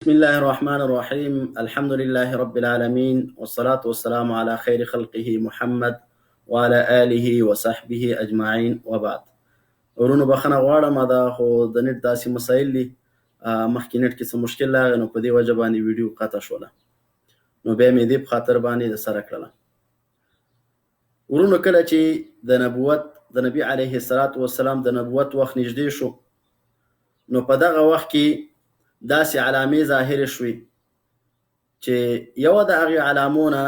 بسم الله الرحمن الرحيم، الحمد لله رب العالمين، والصلاة والسلام على خير خلقه محمد وعلى آله وصحبه اجمعين، وبعد. ورونو بخښنه غواړم، دا خو د نت داسې مسایل دي، مخکې نت کې څه مشکل راغی، نو په دې وجه باندې ویډیو قطع شوله، نو بیا مې دې په خاطر باندې د سره کړله. ورونو کله چې د نبوت د نبی علیه الصلاة والسلام د نبوت وخت نږدې شو، نو په دغه وخت کې داسې علامې ظاهرې شوې چې یوه د هغې علامو نه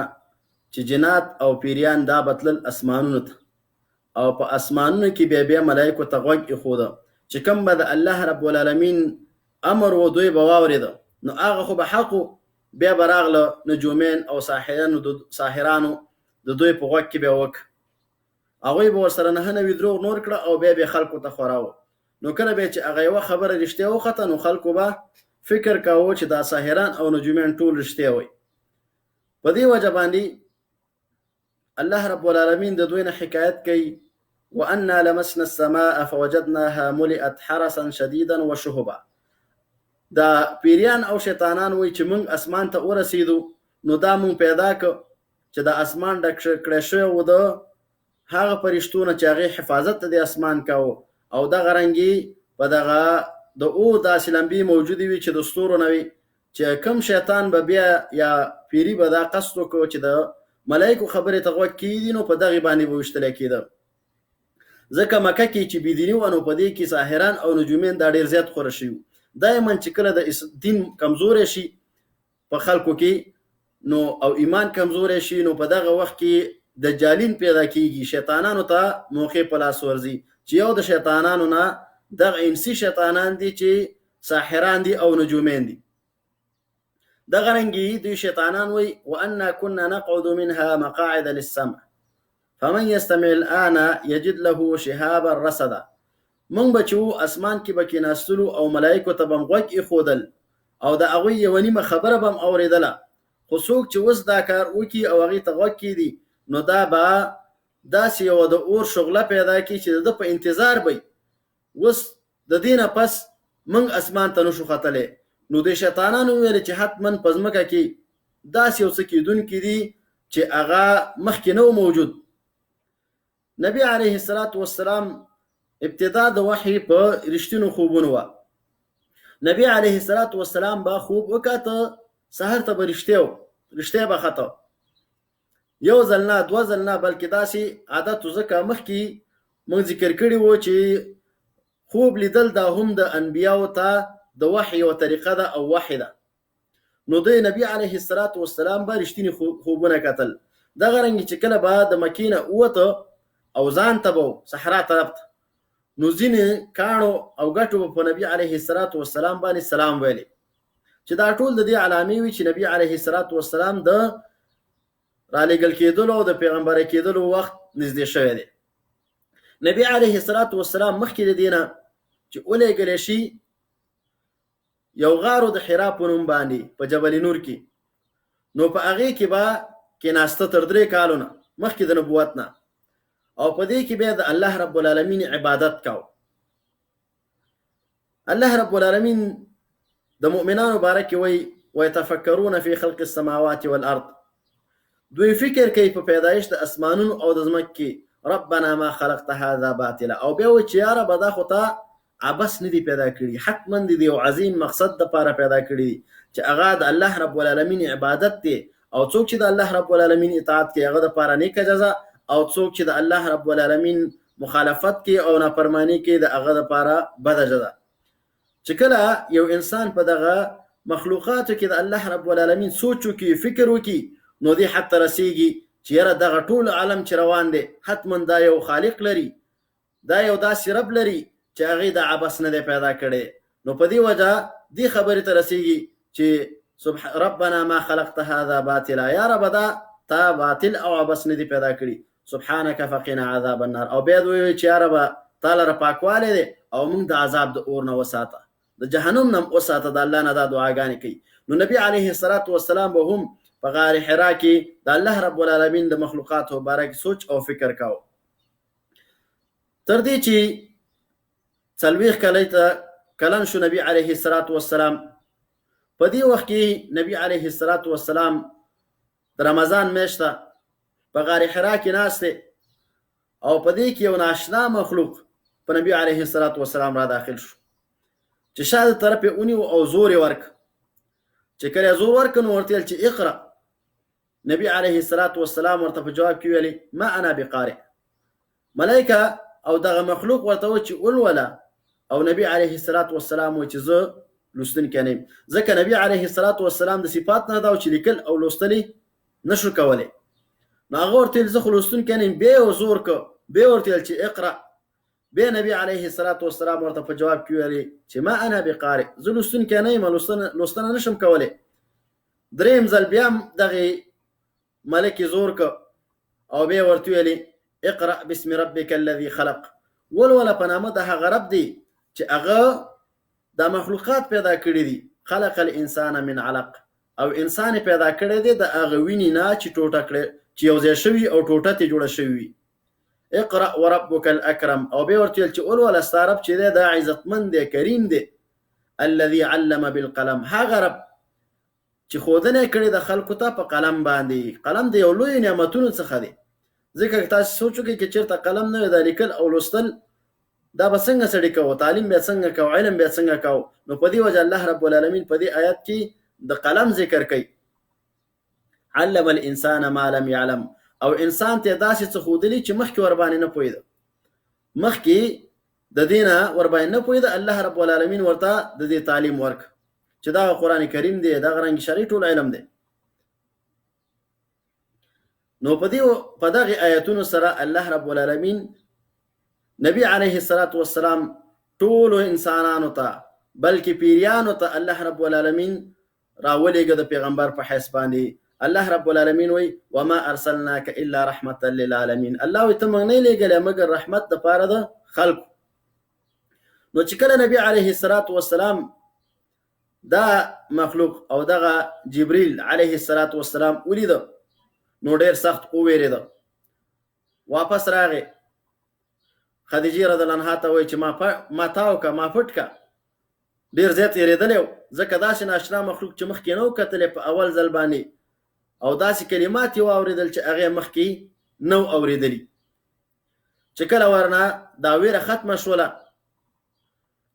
چې جنات او پیریان دا به تلل اسمانونو ته، او په اسمانونو کې بیا بیا ملایکو ته غوږ ایښوده چې کوم به د الله رب العالمین امر و دوی به واورېده، نو هغه خو به حق و. بیا به راغله نجومین او ساحرانو د دوی په غوږ کې به وک، هغوی به ورسره 99 دروغ نور کړه او بیا به خلکو ته خوراوه. نو کله به چې هغه یوه خبره رښتیا وخته، نو خلکو به فکر کاوه چې دا ساحران او نجومیان ټول رښتیا وایي. په دې وجه باندې الله رب العالمین د دوی نه حکایت کوي، وأنا لمسنا السماء فوجدناها ملئت حرسا شديدا وشهبا. دا پیریان او شیطانان وایي چې موږ اسمان ته ورسېدو، نو دا موږ پیدا که چې دا اسمان ډک کړی شوی و د هغه فرشتو نه چې هغې حفاظت د دې اسمان کاوه، او دغه رنګې په دغه د اور داسې لمبې موجودې وي چې د ستورو نه وي، چې کوم شیطان به بیا یا پیري به دا قصد وکړو چې د ملایکو خبرې ته غوږ کېږدي، نو په دغې باندې به ویشتلی کېده. ځکه مکه کې چې بېدیني وه، نو په دې کې ساحران او نجومین دا ډېر زیات خوره شوي وو. دایما چې کله د دین کمزوری شي په خلکو کې، نو او ایمان کمزوری شي، نو په دغه وخت کې دجالین پیدا کیږي، شیطانانو ته موقع په لاس ورځي چې یو د شیطانانو نه دغه انسي شیطانان دي چې ساحران دي او نجومین دي. دغه رنګي دوی شیطانان وایي، وأنا كنا نقعد منها مقاعد للسمع فمن يستمع الآن يجد له شهابا رصدا. موږ به چې وو اسمان کې به کېناستلو او ملایکو ته به م غوږ ایښودل او د هغوی یوه نیمه خبره به م اورېدله، خو څوک چې اوس دا کار وکړي او هغې ته غوږ کېږدي، نو دا به داسې یوه د اور شغله پیدا کړي چې د ده په انتظار به وي. اوس د دې نه پس موږ اسمان ته نشو ختلی. نو د شیطانانو وویل چې حتما په ځمکه کې داسې یو څه کېدونکي دي چې هغه مخکې نه و موجود. نبی علیه الصلاة والسلام ابتدا د وحی په رښتینو خوبونو وه. نبی علیه الصلاة والسلام به خوب وکاته، سهار ته به رښتیا و، رښتیا به خطا، یو ځل نه، دوه ځل نه، بلکې داسې عادت و. ځکه مخکې موږ ذکر کړي وو چې خوب لیدل دا هم د انبیاو ته د وحی یوه طریقه ده او وحی ده. نو د نبی علیه الصلاة والسلام به رښتیني خوبونه کتل. دغه رنګ چې کله به د مکې نه ووته او ځان ته به صحرا طرف ته، نو ځینې کاڼو او ګټو به په نبی علیه الصلاة والسلام باندې سلام ویلې، چې دا ټول د دې علامې وي چې نبی علیه الصلاة والسلام د رالیږل کېدلو او د پیغمبره کېدلو وخت نږدې شوی دی. نبی علیه الصلاة والسلام مخکې د دې نه چې ولیږلی شي، یو غارو د حرا په نوم باندې په جبل نور کې، نو په هغې کې به کېناسته تر 3 کالو نه مخکې د نبوت نه، او په دې کې بیا د الله رب العالمین عبادت کاوه. الله رب العالمین د مؤمنانو باره کې وایي، ویتفکرون فی خلق السماوات والارض، دوی فکر کوي په پیدایش د اسمانونو او د ځمکې کې، ربنا ما خلقت هذا باطلا، او بیا وایي چې یا ربه دا خو تا عبث نه دي پیدا کړي، حتما دې د یو عظیم مقصد دپاره پیدا کړي دي چې هغه د الله رب العالمین عبادت دی، او څوک چې د الله رب العالمین اطاعت کوي هغه دپاره نیکه جزا، او څوک چې د الله رب العالمین مخالفت کوي او نافرمانی کوي د هغه دپاره بده جزا. چې کله یو انسان په دغه مخلوقاتو کې د الله رب العالمین سوچ وکړي، فکر وکړي، نو دې حد ته رسیږي چې یاره دغه ټول عالم چې روان دی حتما دا یو خالق لري، دا یو داسې رب لري چې هغې دا عبث نه دی پیدا کړی. نو په دې وجه دې خبرې ته رسیږي چې ربنا ما خلقت هذا باطلا، یا رب دا تا باطل او عبث نه دی پیدا کړي، سبحانك فقنا عذاب النار. او بیا دوی وایي چې یا رب تا لره پاکوالی دی او موږ د عذاب د اور نه وساته، د جهنم نه وساته، د الله نه دا دعاګانې کوي. نو نبی علیه الصلاة والسلام به هم په غار حرا کې د الله رب العالمین د مخلوقاتو باره کې سوچ او فکر کاوه، تر دې چې 40 کلن شو نبی علیه الصلاة والسلام. په دې وخت کې نبی علیه الصلاة والسلام د رمضان میاشت ده، په غار حرا کې ناست دی او په دې کې یو ناشنا مخلوق په نبی علیه الصلاة والسلام را داخل شو چې شا د طرف یې ونیو او زور یې ورک. چې کله زور ورک نو ورته ویل چې اقرا. نبی علیه الصلاة والسلام ورته په جواب کې ویلي ما انا بقارئ. ملائکه او دغه مخلوق ورته و چې ولوله، او نبی علیه الصلاة والسلام و چې زه لوستونکی نه یم، ځکه نبی علیه الصلاة والسلام د صفات نه دا و چې لیکل او لوستل یې نشو کولی. نو هغه ورته ویل زه خو لوستونکی نه یم، بیا یې زور کړ، بیا یې ورته ویل چې اقرا. بیا نبی علیه الصلاة والسلام ورته په جواب کې ویلي چې ما انا بقارئ، زه لوستونکی نه یم، لوستنه نشم کولی. دریم ځل بیا دغې ملک زور که او بیا ورته ویلي اقرأ باسم ربک الذي خلق، ولوله په نامه د هغه رب دی چې هغه دا مخلوقات پیدا کړي دي، خلق الانسان من علق، او انسان یې پیدا کړی دی د هغه وینې نه چې ټوټه کړی، چې یو ځای شوي او ټوټه ترې جوړه شوې وي. اقرأ وربک الاکرم، او بیا ورته ویل چې ولوله ستا رب چې دی دا عزتمن دی، کریم دی، الذي علم بالقلم، هغه رب چې ښودنه یې کړې ده خلکو ته په قلم باندې. قلم د یو لویو نعمتونو څخه دی، ځکه که تاسو سوچ وکړئ که چېرته قلم نه وي دا لیکل او لوستل دا به څنګه سړي کوو، تعلیم بیا څنګه کوو، علم بیا څنګه کوو. نو په دې وجه الله رب العالمین په دې آیت کې د قلم ذکر کوي، علم الانسان ما لم يعلم، او انسان ته داسې څه ښودلي چې مخکې ورباندې نه پوهېده، مخکې د دې نه ورباندې نه پوهېده، الله رب العالمین ورته د دې تعلیم ورک چې دا قرآن کریم دی، دغه رنګ شرعي ټول علم دی. نو په دې په دغه آیتونو سره الله رب العالمین نبی علیه الصلاة والسلام ټولو انسانانو ته بلکې پیریانو ته الله رب العالمین راولېږه د پیغمبر په حیث باندې. الله رب العالمین وایي وما ارسلناک الا رحمتا للعالمین، الله وایي ته موږ نه لېږلی مګر رحمت دپاره د خلکو. نو چې کله نبی علیه الصلاة والسلام دا مخلوق او دغه جبریل علیه الصلاة والسلام ولیده نو ډېر سخت ووېرېده. واپس راغی، خدیجې رضی الله عنها ته وایي چې ما تاو که، ما پټ که. ډېر زیات یېرېدلی و، ځکه داسې ناشنا مخلوق چې مخکې نه و کتلی په اول ځل باندې، او داسې کلمات یې واورېدل چې هغې مخکې نه و اورېدلي. چې کله ورنه دا ویره ختمه شوله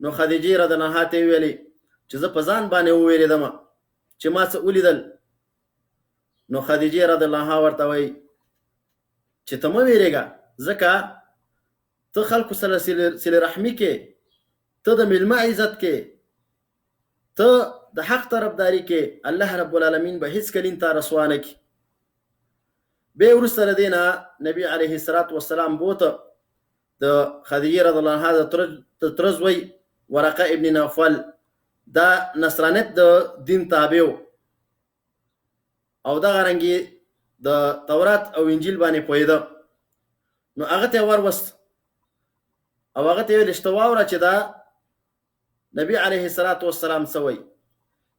نو خدیجې رضی الله عنها ته یې وویلې چې زه په ځان باندې وویرېدم چې ما څه ولیدل. نو خدیجې رضی الله عنها ورته وایي چې ته مه ویرېږه، ځکه ته خلکو سره صله رحمي کې، ته د میلمه عزت کې، ته د حق طرفداري کې، الله رب العالمین به هیڅ کلین تا رسوا نه کړي. بیا وروسته له دې نه نبی علیه الصلاة والسلام بوته د خدیجې رضی الله عنها د تره زوی ورقه ابن نوفل، دا نصرانیت د دین تابع او دغه رنګ د تورات او انجیل باندې پوهېده. نو هغه ته یې وروست او هغه ته یې ویل چې ته واوره چې دا نبی علیه الصلاة والسلام څه وایي.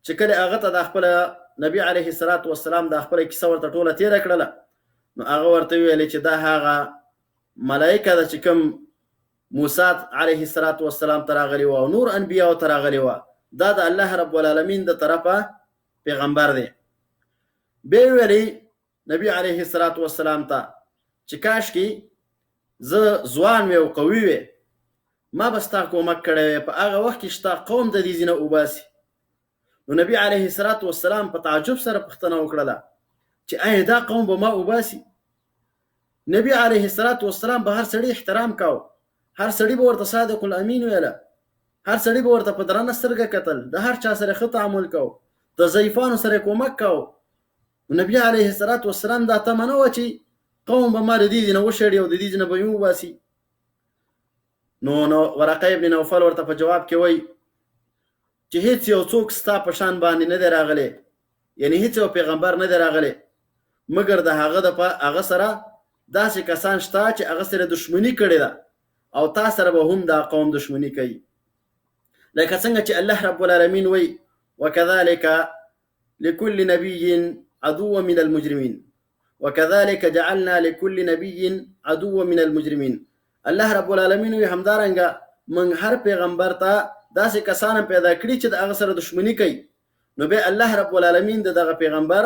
چې کله هغه ته دا خپله نبی علیه الصلاة والسلام دا خپله کیسه ورته ټوله تېره کړله، نو هغه ورته وویل چې دا هغه ملایکه ده چې کوم موسی علیه الصلاة والسلام ته راغلي وه او نور انبیاو ته راغلي وه، دا د الله رب العالمین د طرفه پیغمبر دی. بیا یې ویلي نبی علیه الصلاة والسلام ته چې کاشکې زه ځوان وی او قوي وی، ما به ستا کومک کړی وی په هغه وخت کې چې ستا قوم د دې ځای نه وباسي. نو نبی علیه الصلاة والسلام په تعجب سره پوښتنه وکړله چې آیا دا قوم به ما وباسي؟ نبی علیه الصلاة والسلام به هر سړي احترام کاو، هر سړي به ورته صادق الامین ویله، هر سړي به ورته په درنه سترګه کتل، د هر چا سره ښه تعامل کاو، د ضعیفانو سره کومک کاو. نبی علیه الصلاة والسلام دا تمه نه وه چې قوم به ما د دې ځای نه وشړي او د دې ځای نه به یې وباسي. نو ورقه ابن نوفل ورته په جواب کې وایي چې هیڅ یو څوک ستا په شان باندې نه دی راغلی، یعنی هیڅ یو پیغمبر نه دی راغلی مګر د هغه د هغه سره داسې کسان شته چې هغه سره دښمني کړې ده او تا سره به هم دا قوم دښمني کوي. لکه څنګه چې الله رب العالمین وایي وکذلک لكل نبي عدو من المجرمين وكذلك جعلنا لكل نبي عدو من المجرمين. الله رب العالمین وی همدارنګه موږ هر پیغمبر ته داسې کسان هم پیدا کړي چې د هغه سره دښمني کوي. نو بیا الله رب العالمین د دغه پیغمبر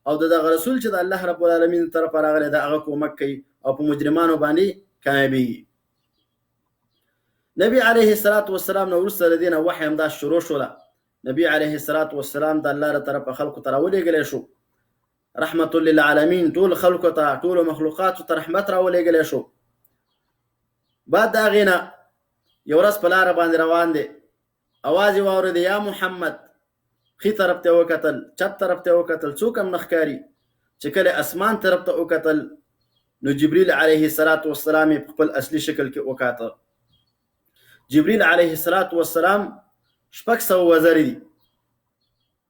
او د دغه رسول چې د الله رب العالمین طرفه راغلی د هغه کومک کوي او په مجرمانو باندې کامیابیږي. نبی علیه الصلاة والسلام نو وروسته له دې نه وحی همدا شروع شوله. نبی علیه الصلاة والسلام د الله له طرفه خلکو ته راولېږلی شو، رحمت للعالمین، ټول خلکو ته، ټولو مخلوقاتو ته رحمت راولېږلی شو. بعد د هغې نه یو ورځ په لاره باندې روان دی، اواز یې واورېد، یا محمد. ښي طرف ته وکتل، چپ طرف ته وکتل، څوک هم نه ښکاري. چې کله اسمان طرف ته وکتل نو جبریل علیه الصلاة والسلام یې په خپل اصلي شکل کې وکاته. جبریل علیه الصلاة والسلام 600 وزرې دي،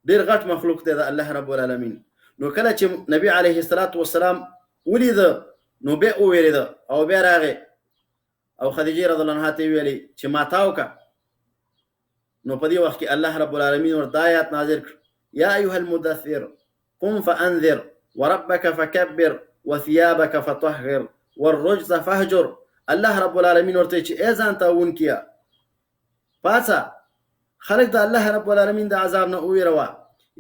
ډیر غټ مخلوق دی د الله رب العالمین. نو کله چې نبی علیه الصلاة والسلام ولید نو بیا وویرېده او بیا راغی او خدیجې رضی الله عنها ته یې ویلې چې ما تاو که. نو په دې وخت کې الله رب العالمین ورته دا آیات نازل کړ، یا ایها المدثر قم فانذر وربک فکبر وثیابک فطهر والرجز فهجر. الله رب العالمین ورته چې ای ځان تاوونکیه پاڅه، خلک د الله رب العالمین د عذاب نه وویروه.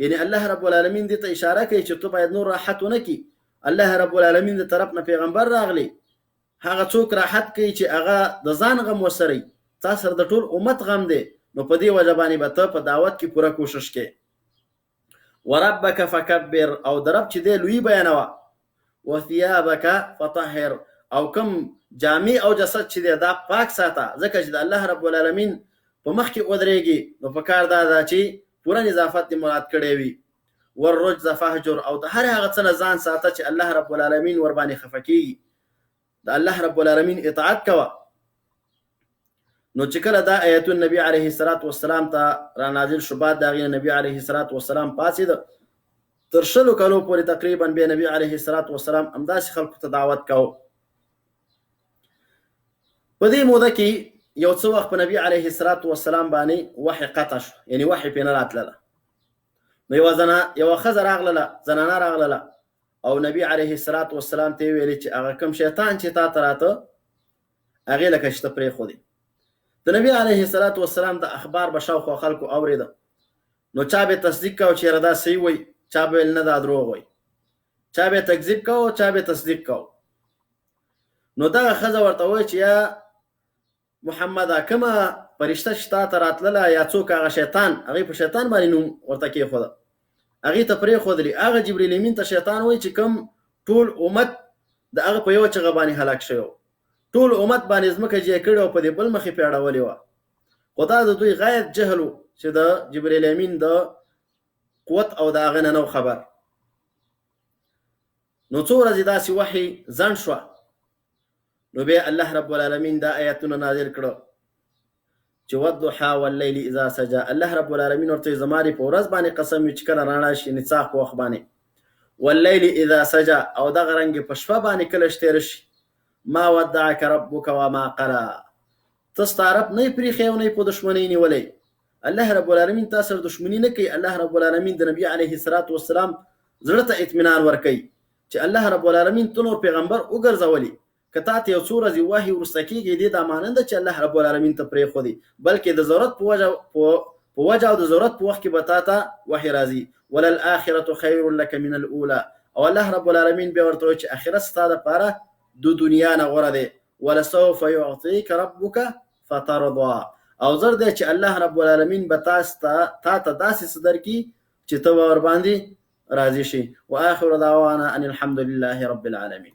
یعنی الله رب العالمین دې ته اشاره کوي چې ته باید نور راحت ونه کړي. الله رب العالمین د طرف نه پیغمبر راغلی، هغه څوک راحت کوي چې هغه د ځان غم ورسره وي، تا سره د ټول امت غم دی، نو په دې وجه باندې به ته په دعوت کې پوره کوشش کې. وربک فکبر، او د رب چې دی لوی بیانوه. وثیابک فطهر، او کوم جامې او جسد چې دی دا پاک ساته، ځکه چې د الله رب العالمین په مخ کې ودرېږي نو په کار دا ده چې پوره نظافت دې مراد کړی وي. والرجز فهجر، او د هر هغه څه نه ځان ساته چې الله رب العالمین ورباندې خفه کېږي، د الله رب العالمین اطاعت کوه. نو چې کله دا آیتونه نبی علیه الصلاة والسلام ته را نازل شو، بعد د هغې نه نبی علیه الصلاة والسلام پاڅېده، تر 20 کلو پورې تقریبا بیا نبی علیه الصلاة والسلام همداسې خلکو ته دعوت کاوه. په دې موده کې یو څه وخت په نبی علیه الصلاة والسلام باندې وحی قطع شو، یعنی وحی پرې نه راتلله. نو یوه ښځه راغلله، زنانه راغلله او نبی علیه الصلاة والسلام ته یې ویلې چې هغه کوم شیطان چې تا ته راته هغې لکه چې ته پرېښودې. د نبی علیه الصلاة والسلام د اخبار به شاوخوا خلکو اورېده، نو چا به تصدیق کاوه چې یاره دا صحیح وایي، چا به ویل نه دا دروغ وایي، چا به تکذیب کاوه، چا به تصدیق کاوه. نو دغه ښځه ورته وایي چې یا محمده، کومه فرشته چې تا ته راتلله یا څوک هغه شیطان، هغې په شیطان باندې نوم ورته کېښوده، هغې ته پرېښودلې، هغه جبریل امین ته شیطان وایي چې کوم ټول امت د هغه په یوه چغه باندې هلاک شوی و، ټول امت باندې ځمکه جې کړې او په دې بل مخې پرې اړولې وه. خو دا د دوی غیر جهل و چې د جبریل امین د قوت او د هغه نه نه خبر. نو څو ورځې داسې وحي ځنډ شوه، نو بیا الله رب العالمین دا آیتونه نازل کړو چې والضحى واللیل اذا سجا. الله رب العالمین ورته زما دې په ورځ باندې قسم وي چې کله رڼا شي، یعنې څاښت په وخت باندې، واللیل اذا سجا، او دغه رنګ په شپه باندې کله چې تېره شي، ما ودعک ربک وما قلا، ته ستا رب نه یې پرېښی او نه یې په دښمنۍ نیولی. الله رب العالمین تا سره دښمني نه کوي. الله رب العالمین د نبی علیه الصلاة والسلام زړه ته اطمینان ورکوي چې الله رب العالمین ته نور پیغمبر وګرځولې، که تا ته یو څو ورځې وحي وروسته کېږي، دې دا معنی نه ده چې الله رب العالمین ته پرېښودې، بلکې د ضرورت په وجه په وجه او د ضرورت په وخت کې به تا ته وحي راځي. وللآخرة خیر لک من الأولى، او الله رب العالمین بیا ورته وایي چې آخرت ستا دپاره د دنیا نه غوره دی. ولسوف یعطیک ربک فترضا، او زر دی چې الله رب العالمین به تا ته داسې څه درکړي چې ته به ورباندې راضي شي. واخر دعوانا ان الحمد لله رب العالمین.